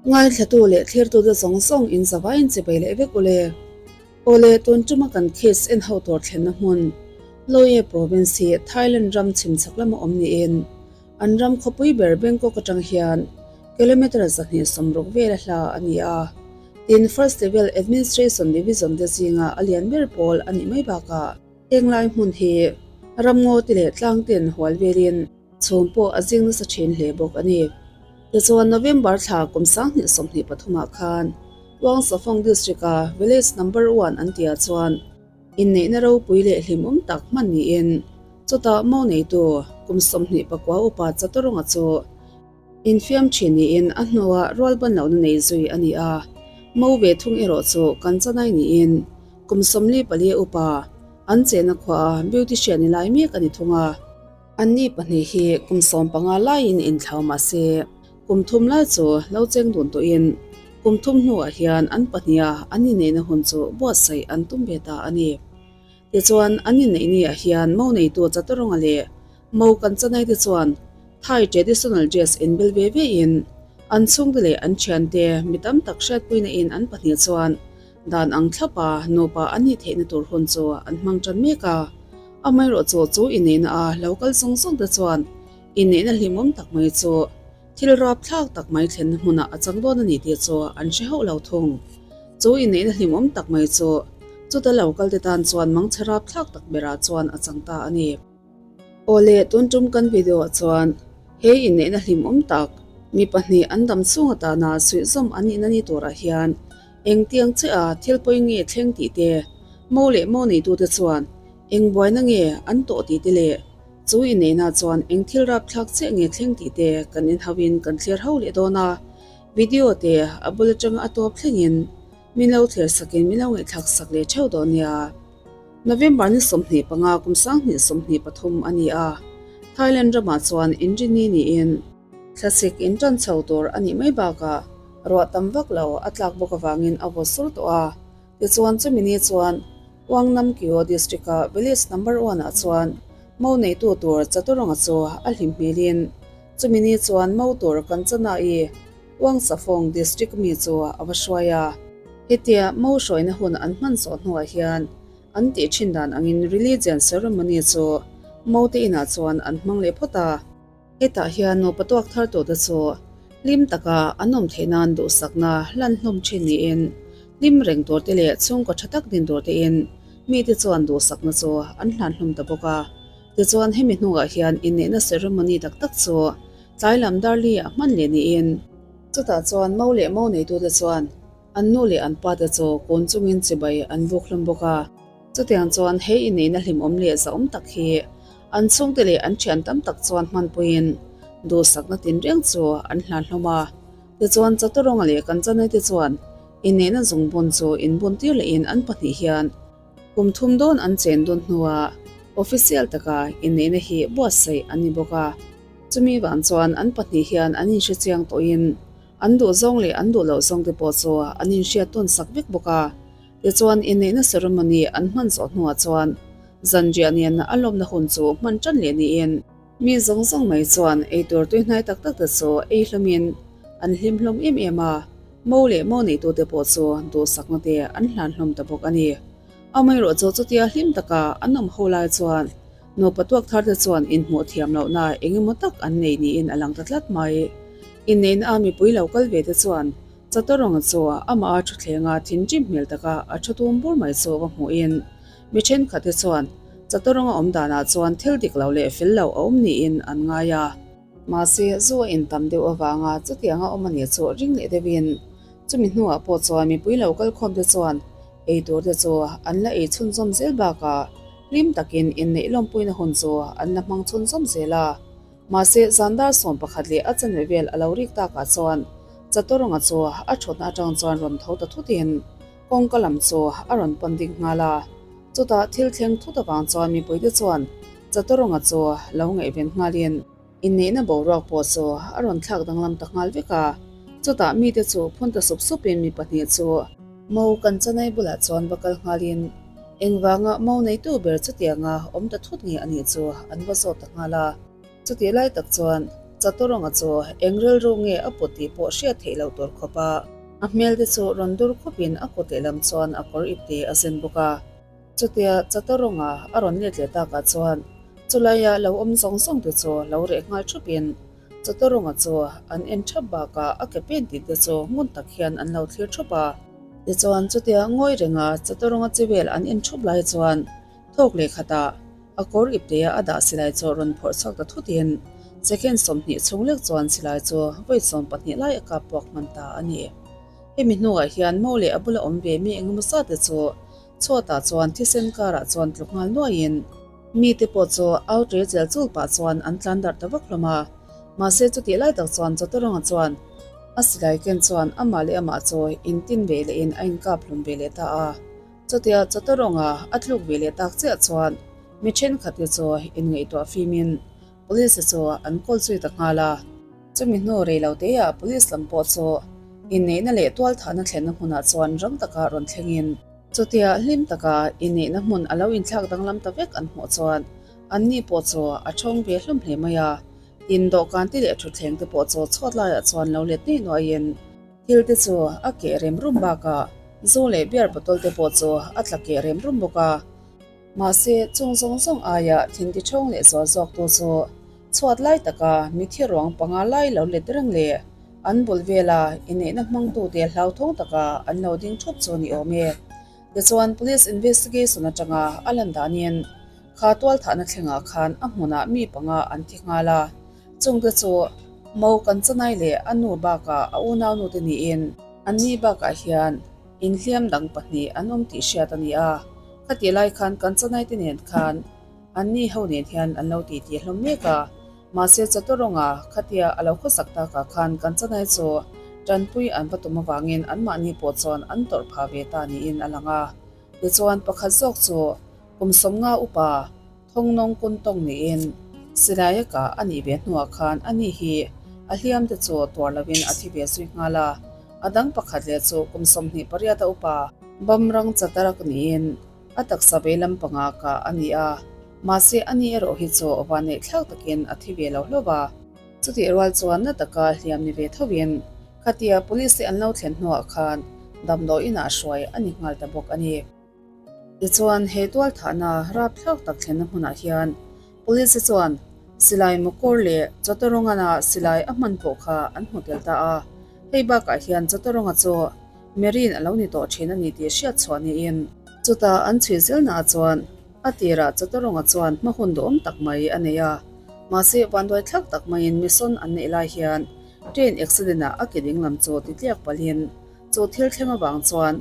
Ngaithlatu leh thlirtute zawng zawng in zavaiin chibai leh vek ule. Awle, tun tuma kan case en ho tur thlenna hmun Loye Province hi Thailand ram chhim chhak lama awm niin an ram khawpui ber Bangkok atang hian kilometre 260 vela hla a ni a. Tin, First Level Administration Division te zinga a lian ber pawl a nih mai bakah henglai hmun hi ramngaw te leh tlang ten hual velin Chhum pawh a zing nasa thin hle bawk a ni. Tichuan November thla kum 2023 ah khan Wang Safong District-a Village Number One an tihah chuan inneihna ropui leh hlimawm tak hman niin chutah mo neitu kum 29 upa Chatoronga chu infiam thin niin a hnuah rualban lohna nei zui a ni a. Mo ve thung erawh chu kan chanai niin kum 44 upa an chehna khuaa beautician ni lai mek a ni thung a. Anni pahnih hi kum 15 laiin inthlau mah se, kum thum lai chu lo cheng dun tawhin kum thum hnuah hian an pahniha an inneihna hun chu buatsaih an tum ve ta a ni. Tichuan, an inneih niah hian mo neitu Chatoronga leh mo kan chanai te chuan Thai traditional dress inbel ve vein an chhungte leh an thiante mi tam tak hriatpuina in an pahnih chuan dan ang thlapa nupa an nih theihna tur hun chu an hmang tan mek a. Amaherawhchu chu inneihna a lo kal zawng zawng te chuan inneihna hlimawm tak mai chu thil rapthlak tak mai thlenna hmunah a chang dawn a ni tih chu an hre hauh lo thung. Chu inneihna hlimawm tak mai chu chuta lo kal te tan chuan mangchhe rapthlak tak berah chuan a chang ta a ni. Awle, tun tum kan video ah chuan he inneihna hlimawm tak mi pahnih an dam chhung atana suihzawm an nihna ni turah hian Engtiang che a thil pawi nge thleng tih te, mo leh mo neitute chuan eng buaina nge an tawh tih te leh chu inneihna chuan eng thil rapthlak chiah nge thleng tih te kan inhauhin kan thlir ho leh dawn a. Video te a bul atanga a tawp thlengin min lo thlir sakin min lo ngaihthlak sak leh theuh dawn nia. November ni 25 kum 2023 a ni a, Thailand ramah chuan inrini niin thlasik intan chho tur a nih mai bakah Ruah tam vak lo a tlak bawk avangin a vaw sur tawh a. Tichuan chumi ni chuan Uang Nam Kio District-a Village Number One-ah chuan mo neitu tur Chaturanga chu a hlim hmelin chumi ni chuan mo tur Kanchana-i Uang Safong District mi chu a va hruai a. Hetia mo hruaina hun an hman zawh hnuah hian an tih thin dan angin religion ceremony chu mo te inah chuan an hmang leh phawt a. Hetah hian nupa tuak thar tute chu hlim taka an awm theih nan duhsakna hlan hlawm thin niin hlim reng tur te leh chhungkaw tha tak din tur tein mite chuan duhsakna chu an hlan hlawm ta bawk a. Tichuan hemi hnuah hian inneihna ceremony tak tak chu tlai lam dar li ah hman leh niin chutah chuan mo leh mo neitute chuan an nu leh an pa te chu kun chungin chibai an buk hlawm bawk a. Chutiang chuan he inneihna hlimawm leh zahawm tak hi an chhungte leh an thian tam tak chuan hmanpuiin duhsakna tinreng chu an hlan hlawm a. Tichuan Chatoronga leh Kanchanaite te chuan inneihna zungbun chu inbun tir lehin an pahnih hian kum thum dawn an chen dawn hnuah official taka inneihna hi buatsaih an ni bawk a. Chumi vang chuan an pahnih hian an inhrechiang tawhin an duhzawng leh an duh loh zawng te pawh chu an inhriat tawn sak vek bawk a. Tichuan, inneihna ceremony an hman zawh hnuah chuan zanriah nen a lawmna hun chu hman tan leh niin mi zawng zawng mai chuan eitur tuihnai tak tak te chu ei hlawmin an hlim hlawm em em a, mo leh mo neitute pawh chu duhsakna te an hlan hlawm ta bawk a ni. Amaherawh chu chutia hlim taka an awm ho lai chuan nupa tuak thar te chuan inhmuh thiam lohna eng emaw tak an nei niin a lang ta tlat mai. Inneihna a mipui lo kal ve te chuan Chatoronga chu amah a thuthlenga thinrim hmel taka a thu tum bur mai chu va hmuhin mi thenkhat te chuan Chatoronga awm danah chuan thil dik lo leh fel lo a awm niin an ngai a. Mahse, zu a intam deuh avanga chutianga awm a nih chu ring leh deuhin chumi hnuah pawh chuan mipui lo kalkhawm te chuan ei tur te chu an la ei chhunzawm zel bakah hlim takin inneih lawmpuina hun chu an la hmang chhunzawm zel a. Mahse, zan dar 11 leh a chanve vel a lo rik takah chuan Chatoronga chu a thutna atang chuan rawn tho ta thutin kawngka lam chu a rawn pan ding nghal a. Chutah thil thleng thut avang chuan mipuite chuan Chatoronga chu lo ngaihven nghalin inneihna boruak pawh chu a rawn thlak danglam ta nghal vek a. Chutah mite chu phun ta sup supin mi pahnih chu Mo kan chanai bulah chuan va kal nghalin engvanga mo neitu ber chutianga awm ta thut nge a nih chu an va zawt ta nghal a. Chutih lai tak chuan. Chatoronga chu eng rilru nge a put tih pawh hriat theih loh tur khawp a. A hmel te chu rawn dur khupin a kut lehlam chuan a kawr ipte a zen bawk a. Chutia Chatoronga a rawn let leh takah chuan chulaia lo awm zawng zawng te chu lo reh nghal thupin Chatoronga chu an en thap bakah a ke pen tih te chu ngun tak hian an lo thlir thup a. Tichuan chutia ngawi renga Chatoronga chi vel an en thup lai chuan Thawk leh khatah a kawr iptea a dah silai chu rawn phawrh chhuak ta thutin second 20 chhung lek chuan silai chu vawi 12 lai a kap puak hman ta a ni. Hemi hnuah hian mo leh a bula awm ve mi engemaw zat te chu chhuatah chuan thisen karah chuan tluk nghal nuaiin mite pawh chu au ṭe chel chul pah chuan an tlan darh ta vak hlawm a. Mahse chutih lai tak chuan Chawtaronga chuan a silai ken chuan amah leh amah chu intin ve lehin a inkap hlum ve leh ta a. Chutia Chawtaronga a tluk ve leh tak chiah chuan mi thenkhatte chu inngaihtuah fimin Police chu an kawl zui ta nghal a. Chumi hnu rei lo teah Police lam pawh chu inneihna leh tualthahna thlenna hmunah chuan rang taka rawn thlengin chutia hlim taka inneihna hmun a lo inthlak danglam ta vek an hmuh chuan anni pawh chu a thawng ve hlawm hle mai a. Tin, dawhkan te leh thutthleng te pawh chu chhuat laiah chuan lo let ngei nuaiin, Thil te chu a keh rem rum bakah zu leh beer bottle te pawh chu a tla keh rem rum bawk a. Mahse, chung zawng zawng aia thin ti thawng leh zual zawk tu chu chhuat lai taka mithi ruang panga lai lo let reng leh an bul vela inneihna hmangtute hlauthawng taka an lo ding thup chu ni awm e. Tichuan, police investigation atanga a lan danin kha tualthahna thlengah khan a hmunah mi panga an thi nghal a. Chungte chu Mo Kanchanai leh a nu bakah a unaunu te niin anni bakah hian inhliam dang pahnih an awm tih hriat a ni a. Khatih lai khan Kanchanai te nen khan anni ho nen hian an lo titi hlawm mek a. Mahse Chatorawnga khatia a lo khawsak takah khan Kanchanai chu tanpui an va tum avangin anmahni pawh chuan an tawrh phah ve ta niin a lang a. Tichuan pakhat zawk chu kum 50 upa Thongnawng Kuntawng niin Silaia kah a nih ve hnuah khan ani hi a hliam te chu tuar lovin a thi ve zui nghal a. A dang pakhat leh chu kum 28 a upa Bamrang Chatarak niin a taksa vei lampanga kah a ni a, mahse ani erawh hi chu vanneih thlak takin a thi ve lo hlauh a. Chutih rual chuan na taka hliam ni ve thovin khatia police te an lo thlen hnuah khan damdawi inah hruai a ni nghal ta bawk a ni. Tichuan, he tualthahna rapthlak tak thlenna hmunah hian Police chuan silai mawkawr leh Chawtarawngana silai a hman pawh kha an hmu tel ta a. Hei bakah hian Chawtaраwnga chu Marine a lo ni tawh thin a ni tih hriat chhuah niin, chutah an chhui zelnaah chuan a tirah Chawtaраwnga chuan hma hun duhawm tak mai a nei a. Mahse, vanduai thlak tak maiin mission an neih lai hian train accident-ah a ke dinglam chu titliak palhin chu thil thleng avang chuan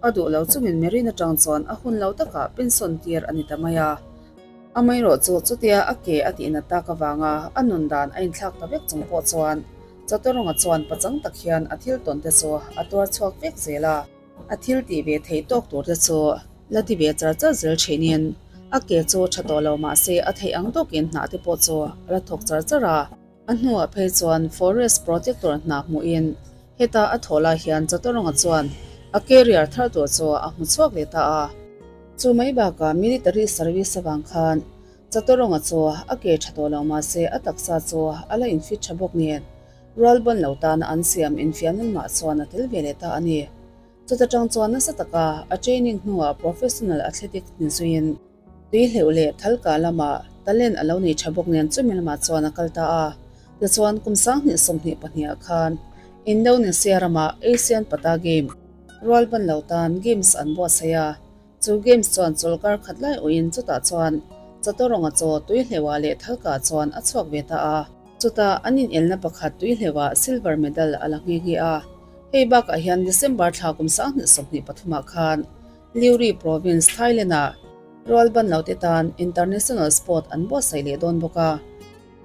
A duh lo chungin Marine atang chuan a hun lo takah pension tir a ni ta mai a. Amaherawhchu chutia a ke a tihna tak avanga a nun dan a inthlak ta vek chung pawh chuan Chawtaronga chuan pachang tak hian a thil tawn te chu a tuar chhuak vek zel a. A thil tih ve theih tawk tur te chu la ti ve char char zel thinin a ke chu tha tawh lo mah se a theih ang tawkin hnah te pawh chu a la thawk char char a. A hnuah phei chuan Forest Protector hna hmuhin heta a thawh lai hian Chawtaronga chuan a carrier thar tur chu a hmu chhuak leh ta a. Chu mai bakah military service avang khan Chawtaronga chu a ke tha tawh lo mahse a taksa chu a la infit tha bawk nen rualban lo tana an siam infiamna lamah chuan a tel ve leh ta a ni. Chuta tang chuan nasa taka a training hnuah professional athletic ni zuiin Tui hleuh leh thalka lamah talent a lo nei tha bawk nen chumi lamah chuan a kal ta a. Tichuan kum 2022 ah khan Indonesia ramah Asian Pata Game, rual ban lo tan games an buatsaih a. Chu games chuan chawlkar khat lai awhin chutah chuan Chatorawnga chaw tui hleuhah leh thalka chuan a chhuak ve ta a. Chutah an inelna pakhat tui hleuhah silver medal a la nghe nghe a. Hei bakah hian December thla kum 2023 ah khan Liuri Province, Thailand-ah rualban lote tan international sport an buatsaih leh dawn bawk a.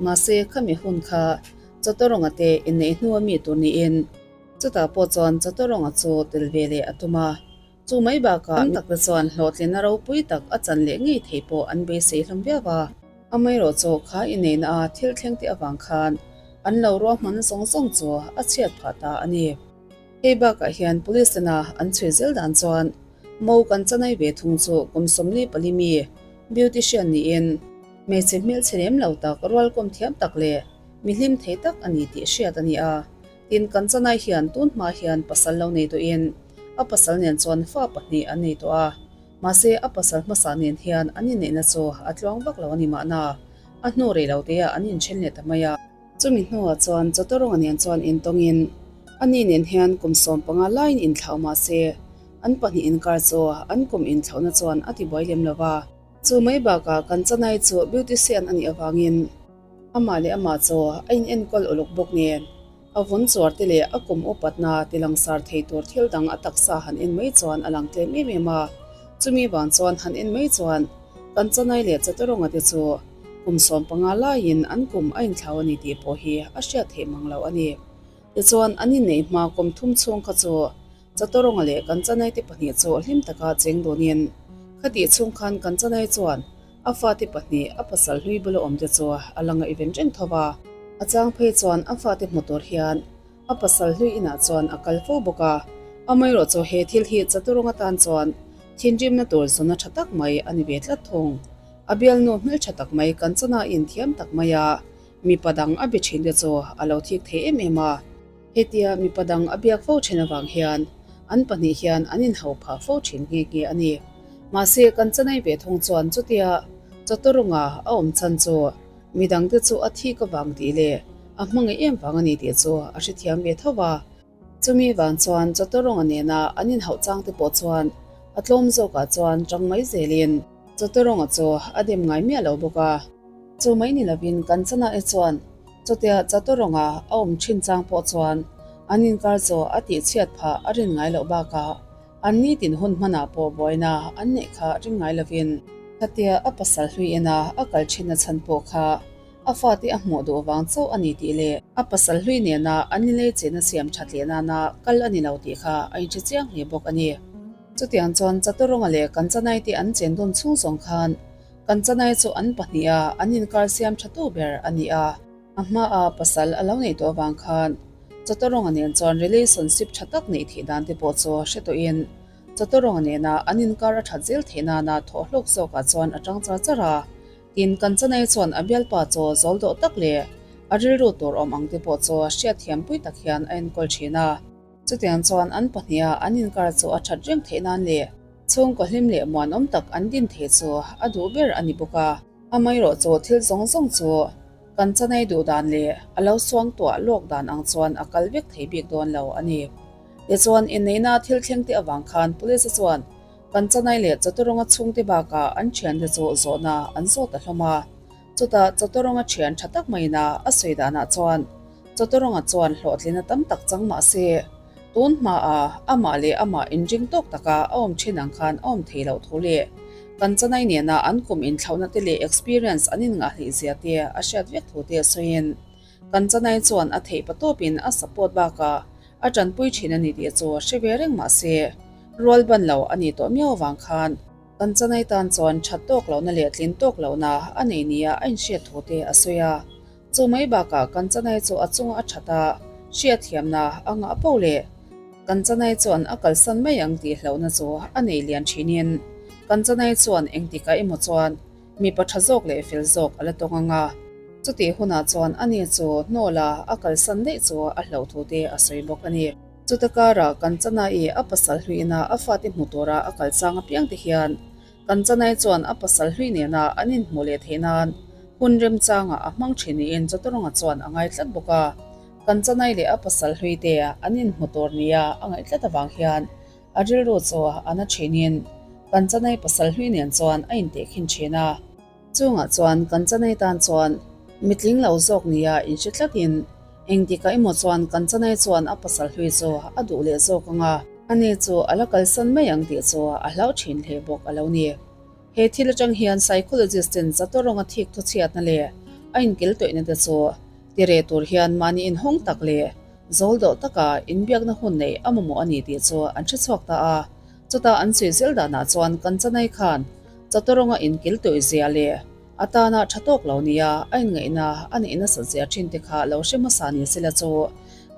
Mahse, khami hun kha Chawtaronga te inneih hnua mi tur niin chutah pawh chuan Chawtaronga chu tel ve leh a tum a. Chu mai bakah tam takte chuan hlawhtlinna ropui tak a chan leh ngei thei pawh an beisei hlawm viau a. Amaherawhchu kha inneihna a thil thleng tih avang khan an lo ruahman zawng zawng chu a chhiat phah ta a ni. Hei bakah hian Police tena an chhui zel dan chuan Mo kan chanai ve thung chu kum 44 mi beautician niin hmeichhe hmelchhe lem lo tak rualkawm thiam tak leh Mi hlim thei tak a ni tih hriat a ni a. Tin, Kanchanai hian tun hma hian pasal lo nei tawhin a pasal nen chuan fa pahnih an nei tawh a. Mahse, a pasal hmasa nen hian an inneihna chu a tluang vak lo a ni mahna, a hnu rei lo teah an inthen leh ta mai a. Chumi hnuah chuan Chawtaronga nen chuan intawngin ani nen hian kum 15 laiin inthlau mahse, an pahnih inkar chu an kum inthlauhna chuan a tibuai lem lo va. Chu mai bakah Kanchanai chu beautician a nih avangin amah leh amah chu a inenkawl uluk bawk nen a vun chuar te leh a kum upatna tilangsar thei tur thil dang a taksa han en mai chuan a lang tlem em em a. Chumi vang chuan han en mai chuan Kanchanai leh Chawtaronga te chu kum 15 laiin an kum a inthlau a ni tih pawh hi a hriat theih mang loh a ni. Tichuan an inneih hma kum thum chhung kha chu Chawtaronga leh Kanchanai te pahnih chu hlim taka cheng dunin khatih chhung khan Kanchanai chuan a fate pahnih a pasal hlui bula awm te chu a la ngaihven reng tho va. A chang phei chuan a fate hmu tur hian a pasal hlui inah chuan a kal fo bawk a. Amaherawh chu he thil hi Chawtaronga tan chuan thinrimna tur zuna tha tak mai a ni ve tlat thung. A bialnu hmeltha tak mai Kanchana inthiam tak mai a, mipa dang a be thin te chu a lo thik thei em em a. Hetia mipa dang a biak fo thin avang hian an pahnih hian an inhau phah fo thin nghe nghe a ni. Mahse Kanchanai ve thung chuan chutia Chawtaronga a awm chhan chu midang te chu a thik avang tih leh a hmangaih em vang a ni tih chu a hrethiam ve tho va. Chumi vang chuan Chawtaronga nena an inhauh chang te pawh chuan a tlawm zawkah chuan tang mai zelin Chawtaronga chu a dem ngai miah lo bawk a. Chu mai ni lovin Kanchanai chuan Chutia Chawtaronga a awm thin chang pawh chuan an inkar chu a tihchhiat phah a rin ngai loh bakah an nitin hun hmanah pawh buaina an neih kha ring ngai lovin khatia a pasal hlui ena a kal thinna chhan pawh kha a fate a hmuh duh vang chauh a ni tih leh a pasal hlui nena an inlei chehna siam that leh nana kal a ni lo tih kha a inhre chiang hle bawk a ni. Chutiang chuan Chawtaronga leh Kanchanai te an chen dun chhung zawng khan Kanchanai chu an pahnih a, an inkar siam tha tu ber a ni a. A hmaa pasal a lo neih tawh avang khan Chawtaronga nen chuan relationship tha tak neih theih dan te pawh chu hre tawhin Chawtaronga nena an inkar a that zel theih nana thawh hlawk zawkah chuan a tang char char a. Tin, Kanchanai chuan a bialpa chaw zawl dawh tak leh a rilru tur awm ang te pawh chu hriatthiam pui tak hian a enkawl thin a. Chutiang chuan an pahniha an inkar chu a that reng theih nan leh chhungkaw hlim leh muanawm tak an din thei chu a duh ber a ni bawk a. Amaherawh chu thil zawng zawng chu kan chanai duh dan leh a lo suang tuah lawk dan ang chuan a kal vek thei bik dawn lo a ni. Tichuan inneihna thil thleng te avang khan police chuan kan chanai leh Chawtaronga chhungte bakah an thiante chu zawhna an zawt ta hlawm a. Chutah Chawtaronga thian tha tak maina a sawi danah chuan Chawtaronga chuan hlawhtlina tam tak chang mah se, tun hmaah amah leh amah inring tawk taka a awm thin ang khan a awm thei loh thu leh kan chanai nena an kum inthlauhna te leh experience an inngahlih zia te a hriat vek thu te sawiin kan chanai chuan a theih patawpin a support bakah a tanpui thin a ni tih chu hre ve reng mah se, rual ban lo a nih tawh miau avang khan Kan chanai tan chuan that tawk lohna leh tlin tawk lohna a nei nia a inhriat thu te a sawi a. Chu mai bakah kan chanai chu a chunga a that a, hriatthiamna a ngah poh leh kan chanai chuan a kalsan mai ang tih hlauhna chu a nei lian thinin kan chanai chuan engtikah emaw chuan mipa tha zawk leh fel zawk a la tawng ang a. Chutih hunah chuan ani chu hnawla a kalsan daih chu a hlauh thu te a sawi bawk a ni. Chuta karah kan Chanai a pasal hluina a fate hmu tura a kal chang apiang te hian kan Chanai chuan a pasal hlui nena an inhmuh leh theih nan hun remchangah a hmang thin niin Chawtaronga chuan a ngai tlat bawk a. Kan Chanai leh a pasal hlui te an inhmu tur nia a ngaih tlat avang hian a rilru chu a na thinin kan Chanai pasal hlui nen chuan a intehkhin thin a. Chungah chuan kan chanai tan chuan mitling lo zawk nia inhre tlatin engtikah emaw chuan kan chanai chuan a pasal hlui chu a duh leh zawk ang a, ani chu a la kalsan mai ang tih chu a hlauh thin hle bawk a lo ni. He thil atang hian psychologist ten Chatorawnga thik thu chhiatna leh a inkil tawihna te chu ti reh tur hian mahni inhawng tak leh zawl dawh taka inbiakna hun neih a mamawh a ni tih chu an hre chhuak ta a. Chutah an sawi zel danah chuan kan chanai khan Chawtaronga inkil tawih zia leh a tana tha tawk lo nia a inngaihna a neih nasat zia thin te kha lo hre hmasa ni sela chu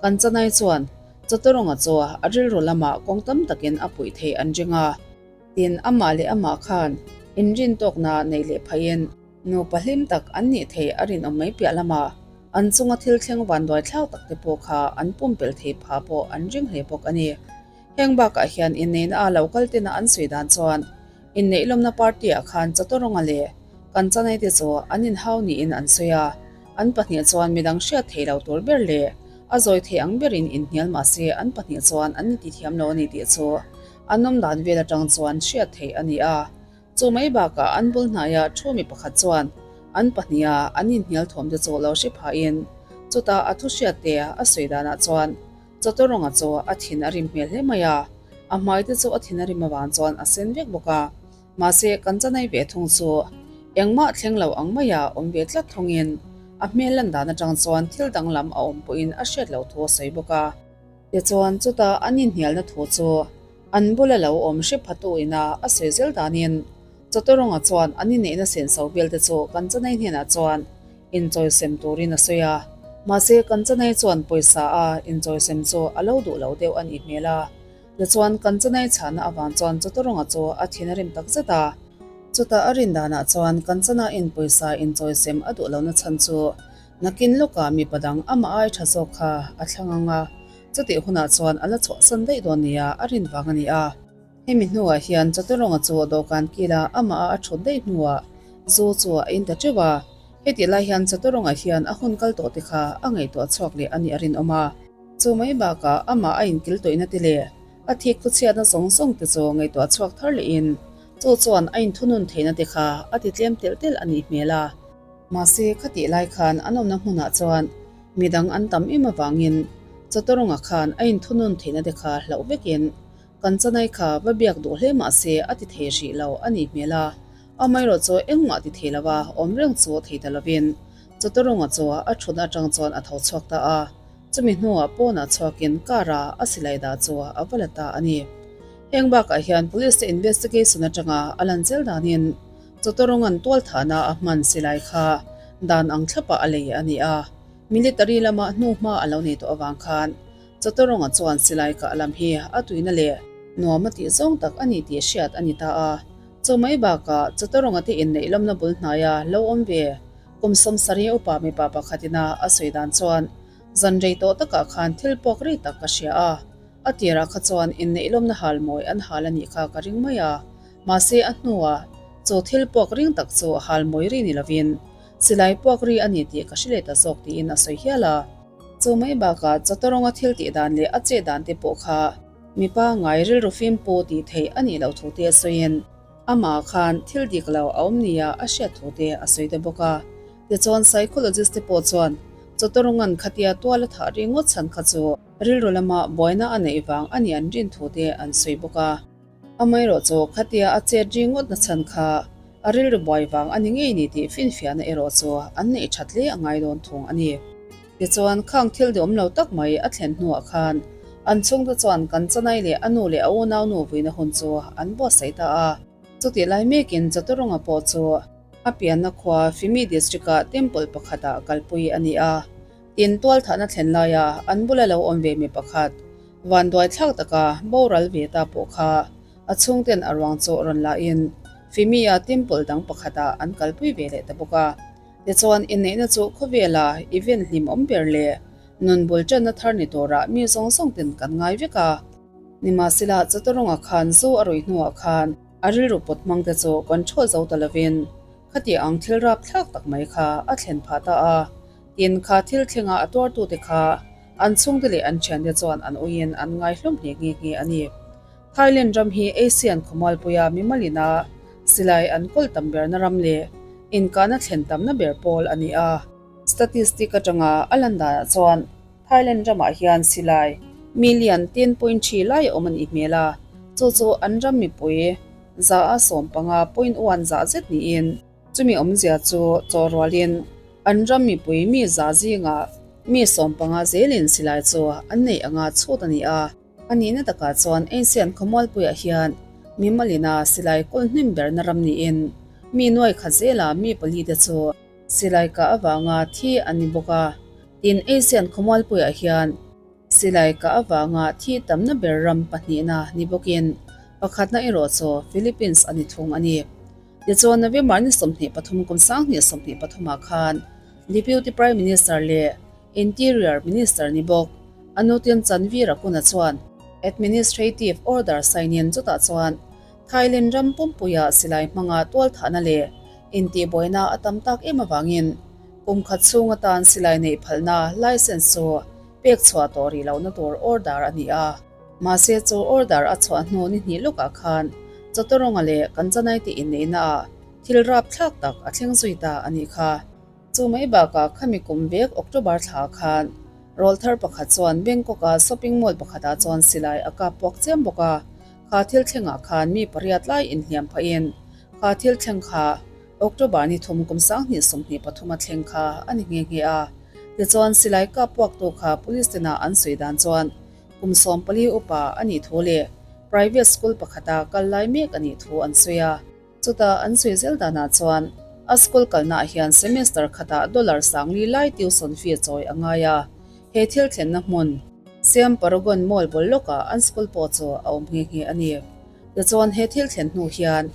kan chanai chuan Chawtaronga chu a rilru lamah kawng tam takin a puih theih an ring a. Tin, amah leh amah khan inrin tawkna neih leh phaiin nupa hlim tak an nih theih a rinawm mai piah lamah. An chunga thil thleng vanduai thlak tak te pawh kha an pumpelh thei pha pawh an ring hle bawk a ni. Heng bakah hian inneihna a lo kal tena an sawi dan chuan inneih lawmna party ah khan Chatorawnga leh Kanchanai te chu an inhau niin an sawi a, an pahnih chuan midang hriat thei lo tur ber leh a zawi thei ang berin inhnial mahse an pahnih chuan an inti thiam lo a ni tih chu an awm dan vel atang chuan hriat theih a ni a. Chu mai bakah an bul hnaia thu mi pakhat chuan an pahniha an inhnial thawm te chu lo hre phahin chutah a thu hriat te a sawi danah chuan Chawtawrawnga chu a thin a rim hmel hle mai a, a hmai te chu a thin a rim avang chuan a sen vek bawk a. Mahse kan chanai ve thung chu engmah thleng lo ang maia awm ve tlat thungin a hmel lan dan atang chuan thil danglam a awm pawhin a hriat loh thu a sawi bawk a. Tichuan chutah an inhnialna thu chu an bula lo awm hre phatu ina a sawi zel danin Chawtawrawnga chuan an inneihna senso vel te chu kan chanai hnenah chuan inchawisem turin a sawi a. Mahse kan chanai chuan pawisa a inchawisem chu a lo duh lo deuh a nih hmel a. Tichuan kan chanai chhahna avang chuan Chawtawrawnga chu a thin a rim tak zet a. Chutah a rin danah chuan kan chanaiin pawisa inchawisem a duh lohna chhan chu Nakin lawkah mipa dang amah ai tha zawk kha a thlang ang a, chutih hunah chuan a la chhuahsan daih dawn nia a rin vang a ni a. Hemi hnuah hian Chawterawnga chu dawhkan kila amah a a thut daih hnuah zu chu a in ta teuh a. Hetih lai hian Chawterawnga hian a hun kal tawh te kha a ngaihtuah chhuak leh a nih a rinawm a. Chu mai bakah amah a inkil tawihna te leh a thik thuchhiatna zawng zawng te chu ngaihtuah chhuak thar lehin chu chuan a inthunun theihna te kha a ti tlem telh telh a nih hmel a. Mahse, khatih lai khan an awmna hmunah chuan midang an tam em avangin Chawtawrawnga khan a inthunun theihna te kha hlauh vekin kan chanai kha va biak duh hle mahse a ti thei hrih lo a nih hmel a, amaherawh chu engmah ti thei lova awm reng chu thei ta lovin Chawtawrawnga chu a thutna atang chuan a tho chhuak ta a, chumi hnuah pawnah chhuakin car a a silai dah chu a va la ta a ni. Heng bakah hian police te investigation atanga a lan zel danin Chawtawrawnga'n tualthahna a hman silai kha dan ang thlapah a lei a ni a, military lama hnuhma a lo nei tawh avang khan Chawtawrawnga chuan silai kah lam hi a tuina leh nuam a tih zawng tak a ni tih hriat a ni ta a. Chu mai bakah Chawtawrawnga te inneih lamna bul hnaia lo awm ve kum 70 upa mipa pakhatina a sawi dan chuan zan rei tawh takah khan thil puak rei tak ka hria a, a tirah kha chuan inneih lawmna hal mawi an hal a nih kha ka ring mai a. Mahse a hnuah chu thil puak ring tak chu hal mawi ri ni lovin silai puak ri a ni tih ka hre leh ta zawk tiin a sawi hial a. Chu mai bakah Chawtarawnga thil tih dan leh a chet dan te pawh kha mipa ngai rilru fim pu tih theih a nih loh thu te a sawiin amah khan thil dik lo a awm nia a hriat thu te a sawi ta bawk a. Tichuan psychologist te pawh chuan Chawtarawnga'n khatia tual a thah ri ngawt chhan kha chu rilru lama buaina a neih vang a nih an rin thu te an sawi bawk a. Amaherawh chu khatia a chet ri ngawt na chhan kha a rilru buai vang a ni ngei ni tih finfiahna erawh chu an neih that hle a ngai dawn thung a ni. Tichuan, khang thil duhawm lo tak mai a thlen hnuah khan an chhungte chuan kan chanai leh a nu leh a unau nu vuina hun chu an buatsaih ta a. Chutih lai mekin Chaturonga pawh chu a pianna khua Fimi District-ah temple pakhatah kalpui a ni a. Tin, tualthahna thlen laia an bula lo awm ve mi pakhat, Vanduai thlak taka boral ve ta pawh kha a chhungten a ruang chu rawn lahin Fimi-a temple dang pakhatah an kalpui ve leh ta bawk a. Tichuan, inneihna chu khawvela event hlimawm ber leh nun bul tanna thar ni turah mi zawng zawng ten kan ngai vek a. Nimahsela, Chawtawrawnga khan zu a ruih hnuah khan a rilru pawt hmang te chu control zo ta lovin khati ang thil rap thlak tak mai kha a thlen phah ta a. Tin, kha thil thlenga a tuartute kha An chhungte leh an thiante chuan an uiin an ngai hlawm hle nghe nghe a ni. Thailand ram hi Asian khawmualpuia mimalina silai an kawl tam berna ram leh inkahna thlen tamna ber pawl a ni a. Statistic atanga a lan danah chuan Thailand ramah hian silai million 10.3 lai a awm a nih hmel a, chu chu an ram mipui 15.1 zah zet niin, Chumi awmzia chu chaw rualin an ram mipui mi za zingah mi 15 zelin silai chu an neih anga chhut a ni a. A nihna takah chuan Asian khawmualpuiah hian mi malina silai kawl hnem berna ram niin mi nuai khat zela mi pali te chu silai kah avanga thi an ni bawk a. Tin, Asian khawmualpuiah hian silai kah avanga thi tamna ber ram pahnihna ni bawkin pakhatna erawh chu Philippines a ni thung a ni. Tichuan, November ni 23 kum 2023 ah khan Deputy Prime Minister leh Interior Minister ni bawk Anutin Chanvirakuna chuan Administrative Order sign-in chutah chuan Thailand ram pumpuia silai hmanga tualthahna leh intihbuaina a tam tak em avangin kum khat chhung atan silai neih phalna license chu pek chhuah tawh rih lohna tur order a ni a. Mahse chu order a chhuah hnu ni hnih lawkah khan Chawtawrawnga leh Kanchanaite inneihnaah thil rapthlak tak a thleng zui ta a nih kha. Chu mai bakah khami kum vek October thla khan rawlthar pakhat chuan Bangkok-a shopping mall pakhatah chuan silai a kap puak chiam bawk a, kha thil thlengah khan mi pariat lai inhliam phahin kha thil thleng kha October ni thum kum 2023 a thleng kha a ni nghe nghe a. Tichuan silai kap puaktu kha police tena an sawi dan chuan kum 14 upa a nih thu leh private school pakhata kal lai mek a nih thu an sawi a. Chutah an sawi zel danah chuan a school kalnaah hian semester khatah dollar 4000 lai tuition fee chawi a ngai a, he thil thlenna hmun Siam Paragon Mall bul lawkah an school pawh chu a awm nghe nghe a ni. Tichuan he thil thlen hnu hian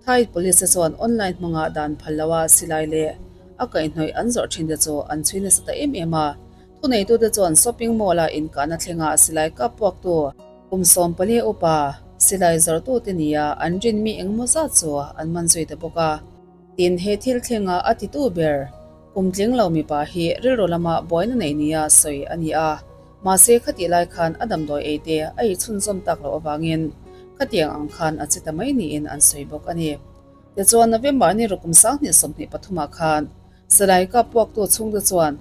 Thai police te chuan online hmanga dan phal loha silai leh a kaihhnawih an zawrh thin te chu an chhui nasa ta em em a. Thuneitute chuan shopping mall-a inkahna thlenga silai kap puaktu Kum 14 upa silai zawrhtute nia an rin mi engemaw zat chu an man zui ta bawk a. Tin, he thil thlenga a titu ber kum tling lo mipa hi rilru lama buaina nei nia sawi a ni a. Mahse, khatih lai khan a damdawi ei te a i chhunzawm tak loh avangin khatiang ang khan a che ta mai niin an sawi bawk a ni. Tichuan, November ni ru kum 2023 ah khan silai kap puaktu chhungte chuan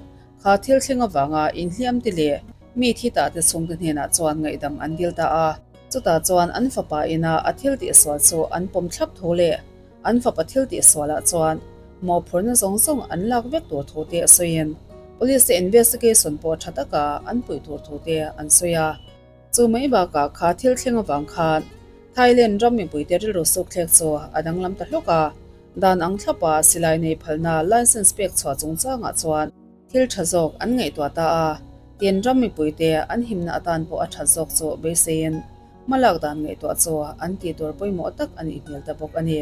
Kha thil thleng avanga inhliam te leh mi thi ta te chhungte hnenah chuan ngaihdam an dil ta a. Chutah chuan an fapa ina a thil tihsual chu an pawm thlap tho leh an fapa thil tihsualah chuan mawhphurhna zawng zawng an lak vek tur thu te a sawiin police te investigation pawh tha taka an puih tur thu te an sawi a. Chu mai bakah kha thil thleng avang khan Thailand ram mipuite rilru suk thlek chu a danglam ta hlawk a. Dan ang thlapa silai nei phalna license pek chhuah chungchangah chuan thil tha zawk an ngaihtuah ta a, tin ram mipuite an himna atan pawh a that zawk chu beiseiin hmalak dan ngaihtuah chu an tih tur pawimawh tak a nih hmel ta bawk a ni.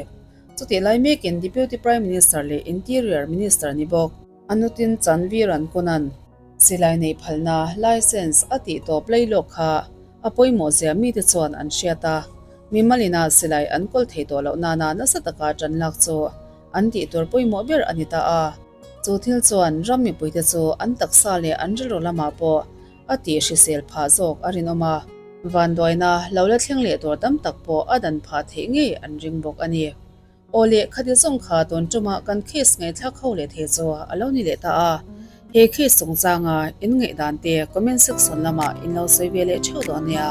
Chutih lai mekin Deputy Prime Minister leh Interior Minister ni bawk Anutin Chanviran Kunan silai nei phalna license a tih tawp lailawk kha a pawimawh zia mite chuan an hriat a, mimalina silai an kawl thei tawh loh nana nasa taka tan lak chu an tih tur pawimawh ber a ni ta a. Chu thil chuan ram mipuite chu an taksa leh an rilru lamah pawh a tih hrisel phah zawk a rinawm a, vanduaina lo la thleng leh tur tam tak pawh a dan phah theih ngei an ring bawk a ni. Aw leh khati zawng kha tun ṭuma kan case ngaihthlak ho leh thei chu a lo ni leh ta a. He case chungchanga in ngaihdan te comment section lamah in lo sawi ve leh ṭheuh dawn nia.